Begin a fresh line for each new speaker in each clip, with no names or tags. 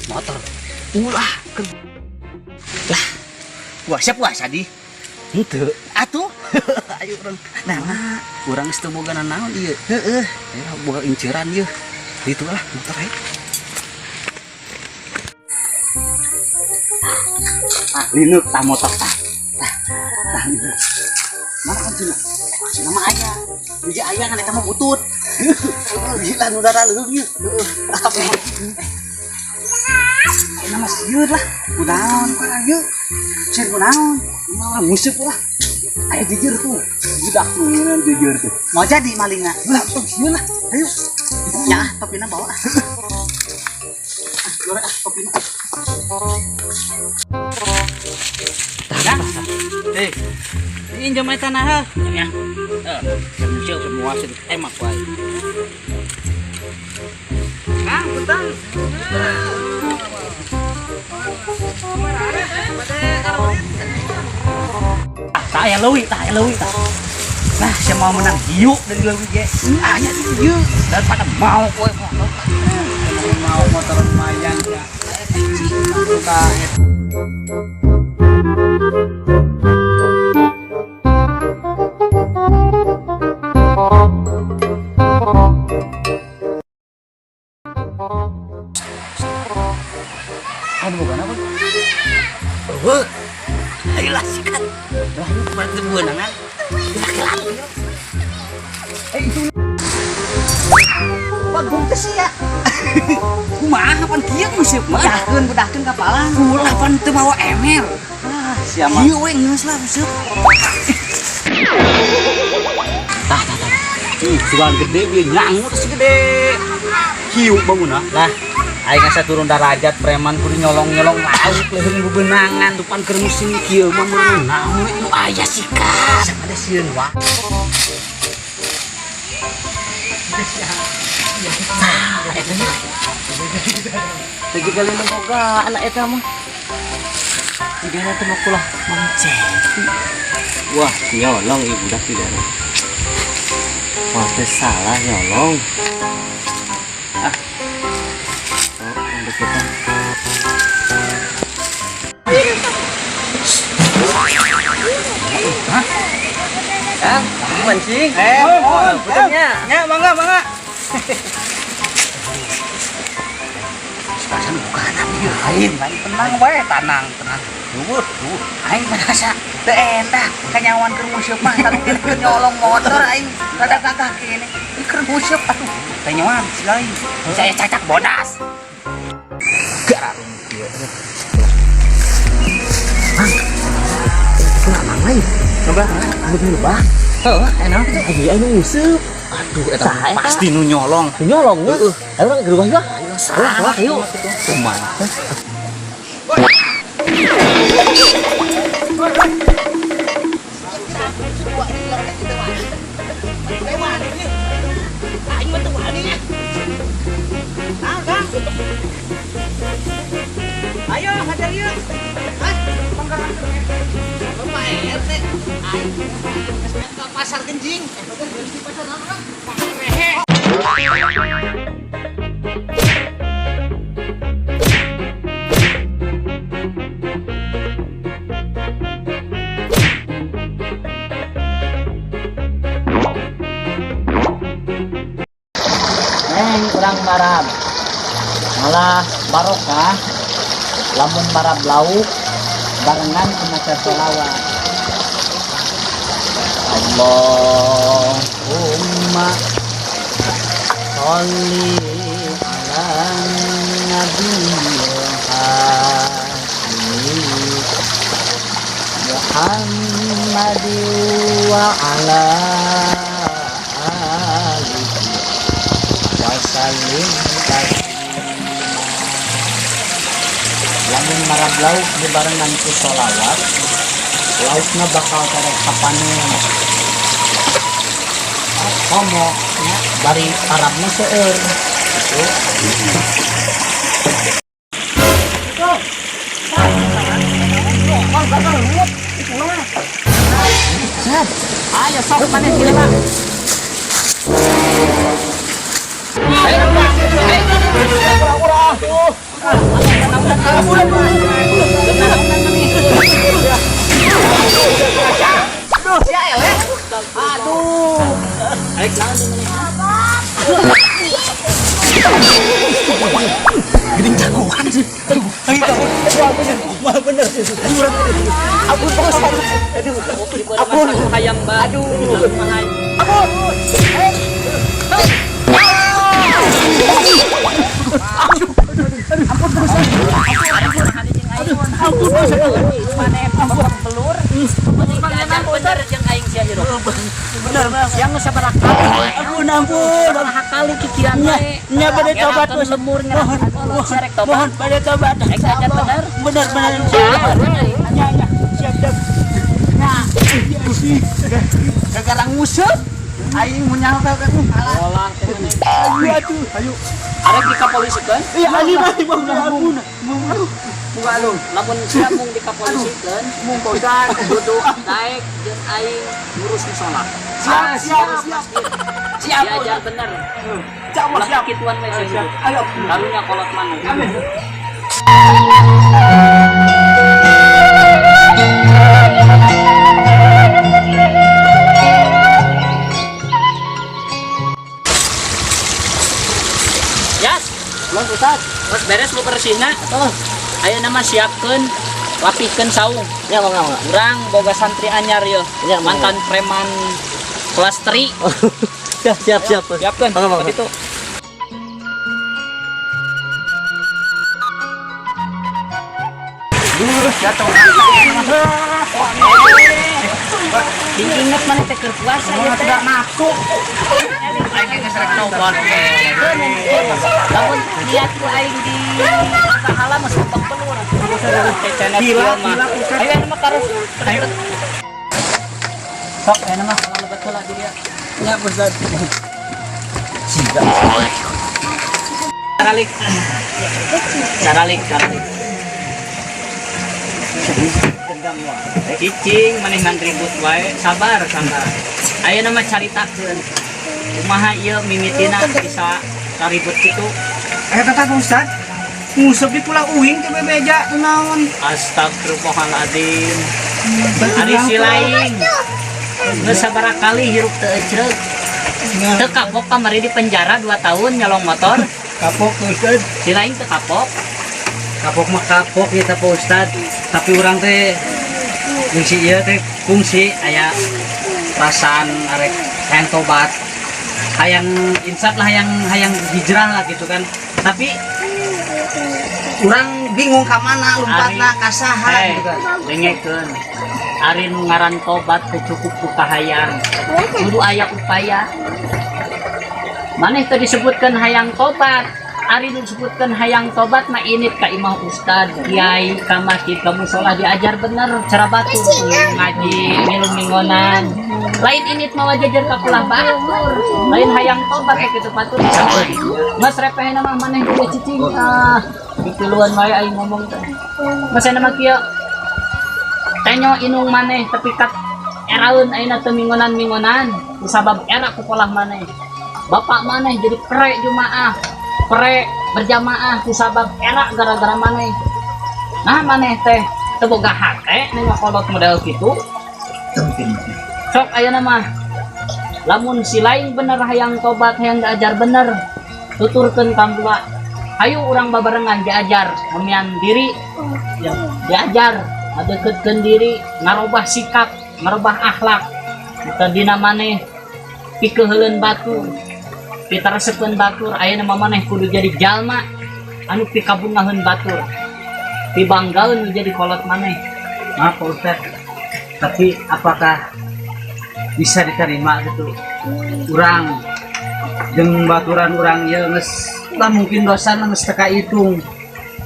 Motor. Ulah. Lah. Wah, siap puasa di.
Henteu.
Atuh. Ayo urang. Nah,
Nah, urang geus teu boga naon ieu.
heeh.
Ayo boga inceran ieu. Ditu lah motor ayo.
Ah, lineuk tah motor tah. Tah. Tah lineuk. Mana kan cina? Cina mah aya. Hiji aya kan eta mah butut. Gila nu darah leuheung ieu. Heeh. Apa? Ayeuna mah sieun lah. Kunaon ayo. Sieun kunaon? Kunaon nguseup lah. Aya jujur tuh.
Budak ngeunaan jujur tuh.
Mau jadi malingna.
Lah, tong sieun lah. Ayo.
Ya, topina bawa. Ah, goreng ah topina.
Tah,
Eh, injem eta nah. Ya. Eh, kecil semua sih emak wae. Kang, punten. Ah, tak aya leuwih, tak aya leuwih tah. Nah, saya mau menang hiu dari leuwih ge. Ah, nya hiu daripada mau kowe mau.
Mau motor lumayan ya. Suka.
Anu bukan apa? Eueuh. Ayolah sikat. Lah, yuk berarti beunangan. Laki-laki. Eh, itu. Bagong teh sia. Kumaha pan kieu nguseup mah? Bedahkeun, bedahkeun kapalan. Ulah pan teu mawa emer.
Ah, sia mah.
Ieu we geus lah nguseup. Tah, tah, tah.
Sugan gede bieu nyangut segede. Hiu bangun ah.
Lah, aing asa turun darajat preman kudu nyolong-nyolong lauk leuheung bebenangan tupan keur musim kieu mah meureuh naon nu aya sikat. Ada sieun wa. Tah, eta nya.
Lagi kali nu boga anak eta mah. Jigana teh mah kulah Mang Cepi.
Wah, nyolong ibu budak tidak. Wah, teh salah nyolong. Ah. Oh, untuk kita.
Ah, mancing.
Eh,
oh, puternya.
Ya, mangga, mangga. Sepasan bukan ieu lain, lain tenang wae, tenang, tenang. Duh, duh, aing merasa teu endah kanyawan keur nguseup mah tapi keur nyolong motor aing rada gagah kene. Ieu keur nguseup atuh. Teh nyawan si lain. Saya cacak bodas. Gararung kieu.
Mang. Itu mang lain.
Coba.
Anu teh lebah.
Heeh, enak kitu.
Ayo anu nguseup.
Aduh, eta
Saha eta?
pasti nu nyolong.
Nu nyolong heeh. Ayo urang ke rumah yuk.
Ayo,
Ulah, ayo.
Kumaha? Ayo, hajar yuk. Hah? Bapak RT. Aing ke pasar genjing.
Neng urang marab. Malah barokah lamun marab lauk barengan ku maca sholawat. Allahumma sholli ala nabi Muhammad wa ala alihi wa sallim taslima. Lamun marab lauk dibarengan ku sholawat, laukna bakal terek kapanen. Komo nya bari arabna seueur gitu. Oh, gagal lumut. Ulah. Ayo sok maneh gila. Ayo, aduh. Arek naon di maneh?
Geuning jagoan sih. Aduh, ayo kabur. Wah, bener. Ayo urang. Ampun, Pak Ustad. Aduh.
Ampun. Hayang ba. Aduh.
Ampun. Ampun, Pak Ustad. Ampun, Pak Ustad.
Maneh belur. Maneh bener jeung aing sia hirup.
Bener, Bang.
Sia geus sabaraha kali.
Ampun, ampun.
Sabaraha kali kikiran wae.
Nya bade tobat, Bos.
Lemur ngerakeun kolot sia rek tobat.
Mohon bade tobat.
Rek ajar bener.
Bener, bener. Nya, nya. Siap, siap. Nah, gara-gara nguseup aing mun nyangka kan kalah.
Olah teh maneh.
Ayo atuh, ayo.
Arek dikapolisikeun?
Iya, ayo mari Bang. Ampun. Buka lu.
Lamun sia mung dikapolisikeun,
Mung Pak Ustad.
kudu daek jeung aing ngurus musola.
Siap, siap, siap. Siap,
Diajar bener.
Siap,
Ulah
siap.
kituan we sia
Siap.
hirup.
Ayo.
Karunya kolot maneh.
Amin.
Yas,
Mas Ustad.
terus beres lu bersihna.
Oh,
Ayo nama siapkeun, rapihkeun saung.
ya mangga mangga.
Urang boga santri anyar yo.
Ya, mangga.
Mantan preman kelas 3.
Siap, siap, siap.
Siapkeun.
Mangga, mangga.
Itu. Diinget maneh teh keur puasa ieu teh.
Nafsu. Aing geus rek tobat.
Lamun lihat ku aing di pahala mah sumpah pelur.
Gila, gila, Ustad.
Ayo nama karus. Ayo. Sok ayo nama kalau lebat heula di dia.
Ya, Ustad.
Caralik. Caralik, caralik. Cicing maneh ngan ribut wae, sabar, sabar. Ayo nama caritakeun. Kumaha ieu mimitina bisa karibut kitu?
Eh, tetap Pak Ustad. Nguseup di pulau uing teh bebeja teu naon.
Astagfirullahaladzim. Ari si lain. Geus sabaraha kali hirup teu ecreuk. Teu kapok kamari di penjara 2 tahun nyolong motor.
Kapok Pak Ustad.
Si lain teu kapok.
Kapok mah kapok ya Pak Ustad. Tapi urang teh kungsi ieu teh kungsi aya perasaan arek hayang tobat. Hayang insaf lah, hayang hayang hijrah lah gitu kan. Tapi
Urang bingung ka mana lompatna ka saha
Eh,
gitu kan.
dengekeun. Ari nu ngaran tobat teu cukup ku kahayang. Kudu aya upaya. Maneh teu disebutkeun hayang tobat. Ari nu disebutkeun hayang tobat mah init ka imah ustad, kiai, ka masjid, ka musola diajar bener cara batur ngaji, ngilu mingonan. Lain init mawa jajar ka pulah batur. Lain hayang tobat teh kitu batur. Mas repehna mah maneh juga cicing ah. Ditiluan wae aing ngomong teh. Mas aya mah kieu. Tenyo inung maneh tapi kat eraeun ayeuna teu mingonan-mingonan kusabab era ku polah maneh. Bapak maneh jadi pre jumaah, pre berjamaah kusabab era gara-gara maneh. Nah maneh teh teu boga hate nengok kolot model kitu. Sok ayeuna mah lamun si lain bener hayang tobat hayang diajar bener tuturkeun ka ayo urang babarengan diajar memian diri
ya,
diajar ngadeukeutkeun diri ngarobah sikap ngarobah akhlak tadina maneh pikeuheuleun batur pitaresepeun batur ayeuna mah maneh kudu jadi jalma anu pikabungaheun batur pibanggaeun nu jadi kolot maneh.
Maaf Pak Ustad, tapi apakah bisa diterima gitu urang jeung baturan urang ya geus lah mungkin dosa geus teu kahitung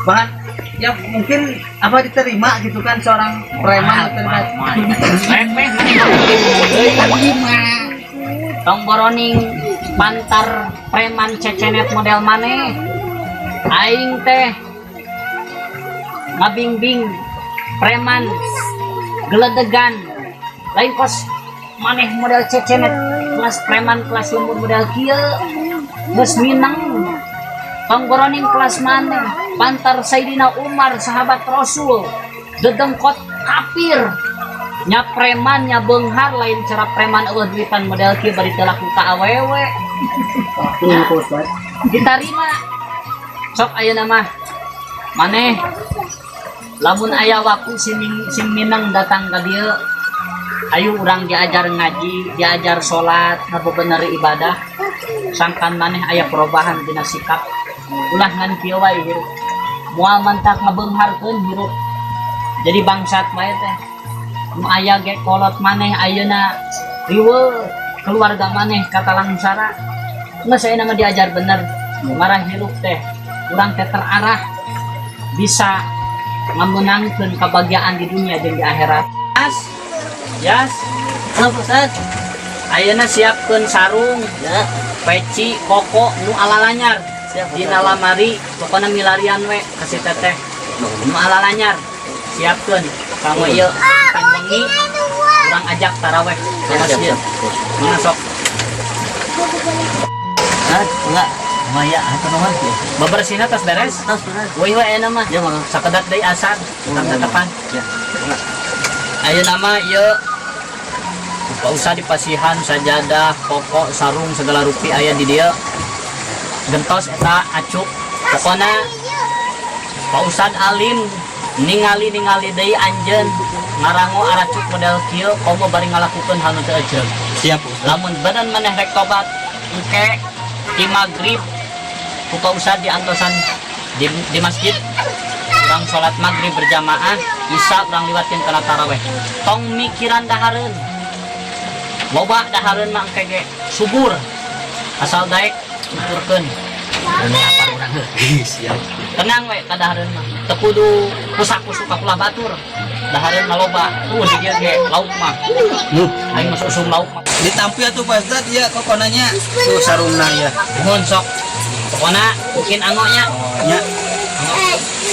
bahkan ya mungkin apa diterima gitu kan seorang preman diterima.
Remeh maneh. Tong boroning pantar preman cecenet model maneh. Aing teh ngabingbing Preman geledegan lain kos maneh model cecenet, kelas preman, kelas lembur model kieu geus minang. Tong goroning kelas maneh pantar Sayyidina Umar, sahabat Rasul, dedengkot kafir nya, preman nya beunghar. Lain cara preman euweuh duitan model kieu bari teu laku ka awewe.
Iya, Pak Ustad.
Ditarima. Sok ayeuna mah maneh lamun aya waktu sing minang datang ka dieu, ayo urang diajar ngaji, diajar salat, ngabebener ibadah, sangkan maneh aya perubahan dina sikap. Ulah ngan kieu wae hirup, moal mantak ngabeungharkeun hirup, jadi bangsat wae teh. Nu aya ge kolot maneh ayeuna riweuh, keluarga maneh katalangsara. Nggak, saya nama diajar bener marah hirup teh urang teh terarah, bisa memenangkan kebahagiaan di dunia dan di akhirat. Yas, Yas.
Halo, Ustaz.
Ayeuna siapkeun sarung,
Ya.
Peci, koko nu alalanyar.
Siap,
Dina lamari pokoknya milarian we kasih teteh nu alalanyar, siapkeun kamu ieu kan wengi urang ajak taraweh ke masjid. Mana sok.
Ustaz, enggak. Maya, hatur nuhun.
Bebersihna tos beres?
Tos, Ustaz.
Woi we ayeuna mah.
Ya, mangga.
Sakedap deui asar, tetap tetepan.
Ya. Mangga.
Ayeuna mah ieu gak usah dipasihan sajadah, pokok, sarung segala rupi aya di dieu. Gentos eta acuk. Pokona Pak Ustad alim ningali-ningali deui anjeun ngarango aracuk model kieu komo bari ngalakukeun hal nu teu eceuk.
Siap, Ustaz.
Lamun bener maneh rek tobat, engke di maghrib ku Pak Ustad diantosan di masjid, urang sholat maghrib berjamaah, isya urang liwatin kana taraweh. Tong mikiran dahareun, loba dahareun mah engke ge subur, asal daek syukurkeun.
Lapar urang. Siap.
Tenang we ka dahareun mah, teu kudu kusak-kusuk ka pulah batur. Dahareun mah loba tuh, di dieu ge lauk mah. Aing masuk usum lauk mah.
Ditampi atuh, Pak Ustad, ya kokonanya. Tuh sarungna ya.
Nuhun sok. Pokona bikin angoknya.
Ya.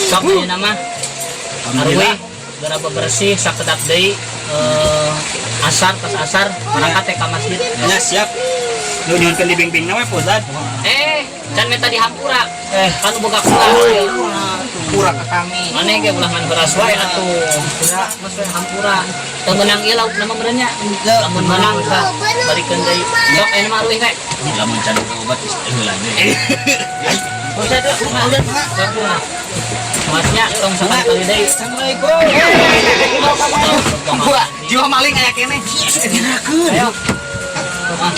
Sok ayeuna mah. Arwih geura bebersih, sakedap deui asar, pas asar berangkat teh ka masjid.
Ya, siap. Nu nyuhunkeun dibimbingna we, Pak Ustad.
Eh, can minta dihampura.
Eh.
Kan boga kula.
Pura ke kami.
Maneh ge ulah ngan beras wae atuh. Hampura, mas we hampura. Teu meunang ieu lauk nama meureun nya. Lamun meunang ka balikeun deui. Sok ayeuna mah arwih we.
Lamun can obat heula deui.
Ustad, Ustad, sok. Masnya tong sakali deui.
Assalamualaikum.
Wah, jiwa maling aya keneh.
Ayo. Ah.